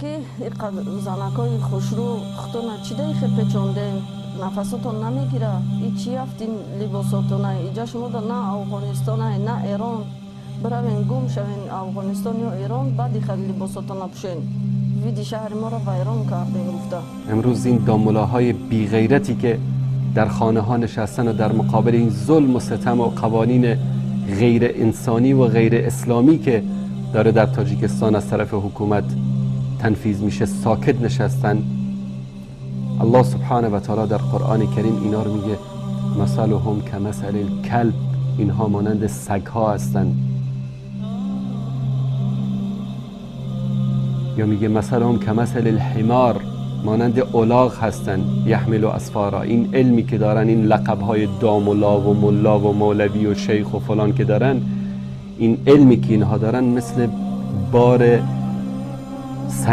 Ки занакҳои хушрӯ худтона чӣ даихе печондем, нафасотон намегира, и чӣ афт ин либосотона, иҷа шумода на Афғонистона, на Эрон, биравен гум шавен Афғонистон ё Эрон, баъд иха либосотона пӯшен, види шаҳри моро вайрон кардем, гуфта. امروز این داملاهای بیغیرتی که در خانه ها نشستن و در مقابل این ظلم و ستم و قوانین غیر انسانی و غیر اسلامی که داره در تاجیکستان از طرف حکومت تنفیذ میشه ساکت نشستن، الله سبحانه و تعالی در قرآن کریم اینا رو میگه مثلهم کمثل الکلب، اینها مانند سگها هستند. یا میگه مثلهم کمثل الحمار، مانند الاغ هستند، یحمل اسفارا. این علمی که دارن، این لقب های داملا و ملا و مولوی و شیخ و فلان که دارن، این علمی که اینها دارن مثل بار